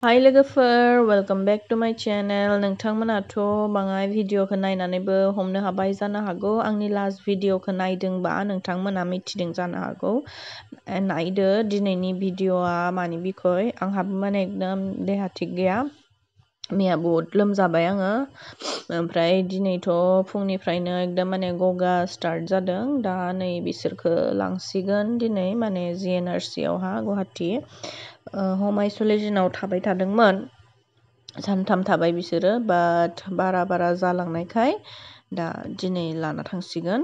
हाय लोगोफोर welcome back to माय चैनल नोंथांमोनाथ' बाङाय भिडिअखौ नायनानैबो हमनो हाबाय जानो हागौ आंनि लास्ट भिडिअखौ नायदोंबा नोंथांमोना मिथिदों जानो हागौ नायदो दिनैनि भिडिअआ मानि बिखय आंहाबो माने एकदम देहा थिग गैया मैया बहुत लोमजाबाय आङो ओमफ्राय दिनैथ' फुंनिफ्रायनो एकदम माने गगा स्टार्ट जादों दा नै बिसोरखो लांसिगोन दिनै माने GNRC आवहा गुवाहाटी हम आइसोलेशनाव थाबाय थादोंमोन सानथाम थाबाय बिसोरो बाट बारा जालांनायखाय दा दिनै लाना थांसिगोन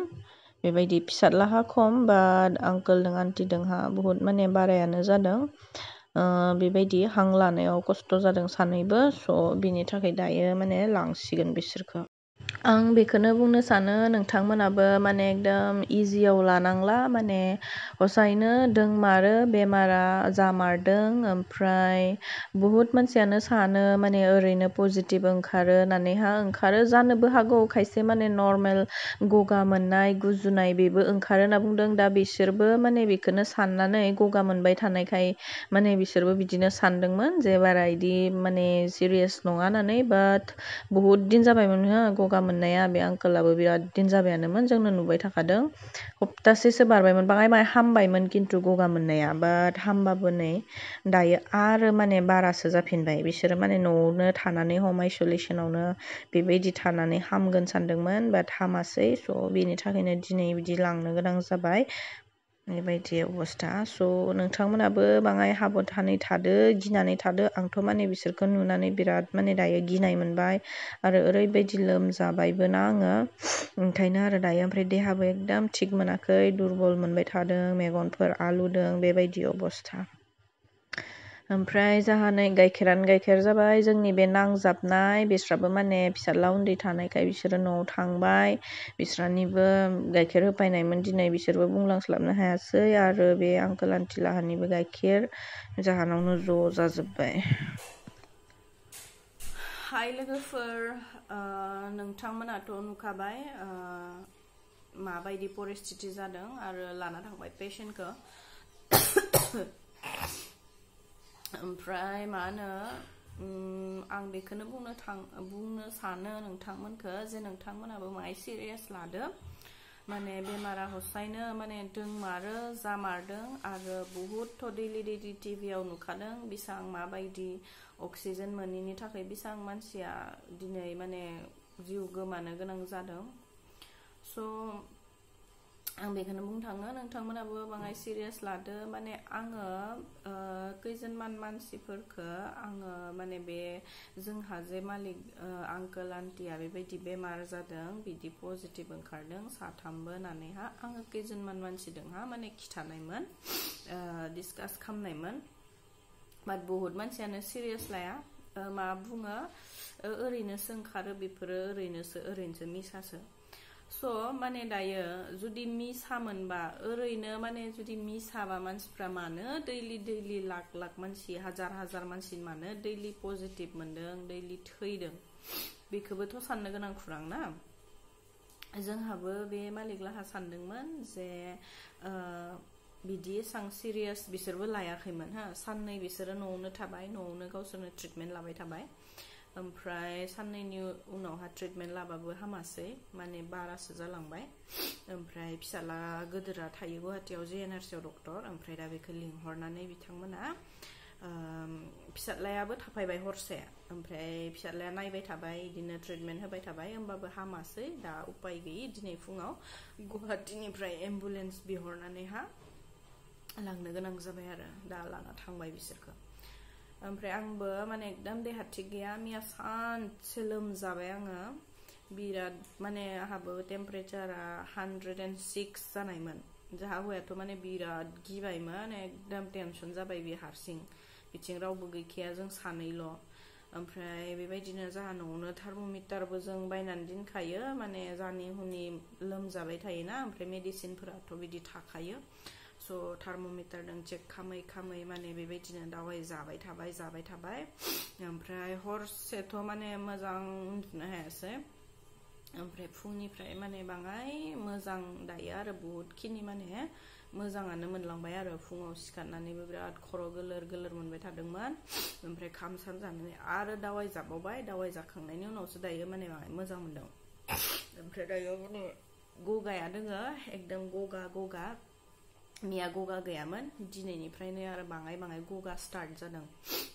बेबायदि फिसालाहा खम बाट आंकोलदों आन्टिदोंहा बहुत माने बारायानो जादों बेबायदि हां लानायाव खस्थ' जादों सानैबो स' बिनि थाखाय दायो माने लांसिगोन बिसोरखौ आं बेखौनो बुंनो सानो नोंथांमोनाबो माने एकदम इजियाव लानांला माने हसायैनो दोंमारो बेमारा जामारदों ओमफ्राय बहुत मानसियानो सानो माने ओरैनो पजिटिभ ओंखारो होननानैहा ओंखारो जानोबो हागौ खायसे माने नर्मेल गगा मोननाय गुजुनाय बेबो ओंखारो होनना बुंदों दा बिसोरबो माने बेखौनो साननानै गगा मोनबाय थानायखाय माने बिसोरबो बिदिनो सानदोंमोन जे बारा इदि माने सिरियास नङा होननानै बाट बहुत दिन जाबायमोन गगा मोननाया बे आंकोलाबो बिराद दिन जाबायानोमोन जोंनो नुबाय थाखादों हप्तासेसो बारबायमोन बाङाय माय हामबायमोन खिन्थु गगा मोननाया बाट हामबाबो नै दायो आरो माने बारासो जाफिनबाय बिसोरो माने न'आवनो थानानै हम आइसोलेशनावनो बेबायदि थानानै हामगोन सानदोंमोन बाट हामासै स' बेनि थाखायनो दिनै बिदि लांनो गोनां जाबाय बेबायदि अबस्था स' नोंथांमोनाबो बाङाय हाबधानै थादो गिनानै थादो आंथ' माने बिसोरखौ नुनानै बिराद माने दायो गिनाय मोनबाय आरो ओरैबायदि लोमजाबायबो ना आङो ओंखायनो आरो दायो ओमफ्राय देहाबो एकदम थिग मोनाखै दुरबल मोनबाय थादों मेगनफोर आलुदों बेबायदि अबस्था ओमफ्राय जाहा नै गाइखेरानो गाइखेर जाबाय जोंनि बे नांजाबनाय बिस्राबो माने फिसाला उन्दै थानायखाय बिसोरो न'आव थांबाय बिस्रानिबो गाइखेर होफैनायमोन दिनै बिसोरबो बुंलांस्लाबनो हायासै आरो बे आंकोल आन्टि लाहानिबो गाइखेर जाहानावनो ज' जाजोब्बाय हाय लोगोफोर नोंथांमोनाथ' नुखाबाय माबायदि परिस्थिति जादों आरो लाना थांबाय पेशेन्टखौ ओमफ्राय मा होनो आं बेखौनो बुंनो सानो नोंथांमोनखो जे नोंथांमोनाबो माय सिरियास लादो माने बेमारा हसायनो माने दोंमारो जामारदों आरो बहुदथ' दैलि टिभियाव नुखादों बेसां माबायदि अक्सिजेन मोनैनि थाखाय बेसां मानसिया दिनै माने जिउ गोमानो गोनां जादों स' आं बेखौनो बुंनो थाङो नोंथांमोनाबो बाङाय सिरियास लादो माने आङो खैजोनमान मानसिफोरखो आङो माने बे जोंहा जे मालिक आंकोल आन्टिया बेबायदि बेमार जादों बिदि पजिटिभ ओंखारदों साथामबो होननानैहा आङो खैजोनमान मानसिदोंहा माने खिथानायमोन डिसकास खालामनायमोन बाट बहुत मानसियानो सिरियास लाया मा बुङो ओरैनोसो ओंखारो बेफोरो ओरैनोसो मिसासो स' माने दायो जुदि मिसामोनबा ओरैनो माने जुदि मिसाबा मानसिफ्रा मानो दैलि लाख मानसि हाजार मानसि मानो दैलि पजिटिभ मोनदों दैलि थैदों बेखौबोथ' साननो गोनां खुरां ना जोंहाबो बे मालिक लाहा सानदोंमोन जे बिदि एसां सिरियास बिसोरबो लायाखैमोन साननै बिसोरो न'आवनो थाबाय न'आवनो गावसोरनो ट्रिटमेन्ट लाबाय थाबाय ओमफ्राय साननैनि उनावहा ट्रिटमेन्ट लाबाबो हामासै माने बारासो जालांबाय ओमफ्राय फिसाला गोदोरा थायो गुवाहाटीयाव GNRC आव डक्टर ओमफ्राय दा बेखौ लिंहरनानै बिथांमोना फिसालायाबो थाफायबाय हरसे ओमफ्राय फिसालाया नायबाय थाबाय बिदिनो ट्रिटमेन्ट होबाय थाबाय होमबाबो हामासै दा उपाय गैयि दिनै फुङाव गुवाहाटीनिफ्राय एम्बुलेन्स बिहरनानैहा लांनो गोनां जाबाय आरो दा लाना थांबाय बिसोरखौ ओमफ्राय आंबो माने एकदम देहा थिग गैया मैया सानसे लोमजाबाय आङो बिराद माने आंहाबो टेम्पारेचारा 106 जानायमोन जाहा हौवायाथ' माने बिराद गिबायमोन एकदम टेनसन जाबाय बे हारसिं बिथिं रावबो गैखाया जों सानैल' ओमफ्राय बेबायदिनो जाहा न'आवनो थार्मोमिटारबो जों बायनानै दोनखायो माने जानि हुनि लोमजाबाय थायोना ओमफ्राय मेडिसिनफोराथ' बिदि थाखायो स' थार्मोमिटारजों चेक खामै माने बेबायदिनो दावाइ जाबाय थाबाय ओमफ्राय हरसेथ' माने मोजां उन्दुनो हायासै ओमफ्राय फुंनिफ्राय माने बाङाय मोजां दायो आरो बहुद खिनि माने मोजाङानो मोनलांबाय आरो फुङाव सिखारनानैबो बिराद खर' गोलोर गोलोर मोनबाय थादोंमोन ओमफ्राय खाम सान जानानै आरो दावाइ जाबावबाय दावाइ जाखांनायनि उनावसो दायो माने मोजां मोनदों ओमफ्राय दायो माने गगाया दोङो एकदम गगा मिया गगा गैयामोन दिनैनिफ्रायनो आरो बाङाय गगा स्टार्ट जादों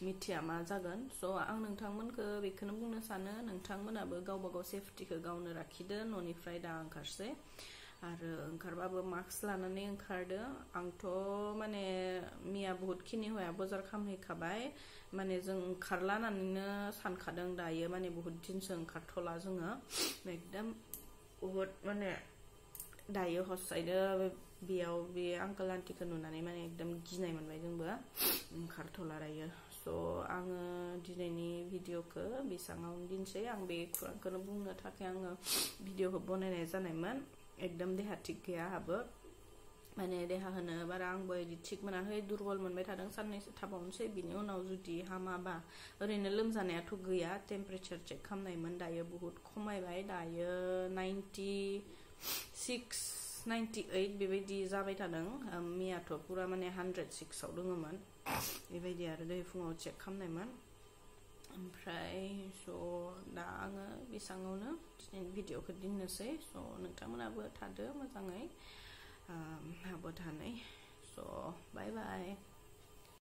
मिथिया मा जागोन स' आं नोंथांमोनखौ बेखौनो बुंनो सानो नोंथांमोनाबो गावबा गाव सेफटिखौ गावनो लाखिदो न'निफ्राय दा ओंखारसै आरो ओंखारबाबो मास्क लानानै ओंखारदो आंथ' माने मिया बहुत खिनि हया बाजार खामहैखाबाय माने जों ओंखारला होननानैनो सानखादों दायो माने बहुत दिनसो ओंखारथ'ला जोङो एकदम बहुत माने दायो हसायदो बेयाव बे आंकोल आन्टिखौ नुनानै माने एकदम गिनाय मोनबाय जोंबो ओंखारथ'ला दायो स' आङो दिनैनि भिडिअखौ बेसाङावनो दिनसै आं बे खुरांखौनो बुंनो थाखाय आङो भिडिअखौ बनायनाय जानायमोन एकदम देहा थिग गैया आहाबो माने देहा होनो बारा आंबो इदि थिग मोनाखै दुरबल मोनबाय थादों साननैसो थाबावनोसै बिनि उनाव जुदि हामाबा ओरैनो लोमजानायाथ' गैया टेम्पारेचार चेक खालामनायमोन दायो बहुत खमायबाय दायो 96 98 बेबायदि जाबाय थादों मियाथ' पुरा माने 106 आव दङमोन बेबायदि आरो दै फुङाव चेक खालामनायमोन ओमफ्राय स' दा आङो बेसाङावनो दिनैनि भिडिअखौ दिननोसै स' नोंथांमोनाबो थादो मोजाङै हाबो थानाय स' बाय बाय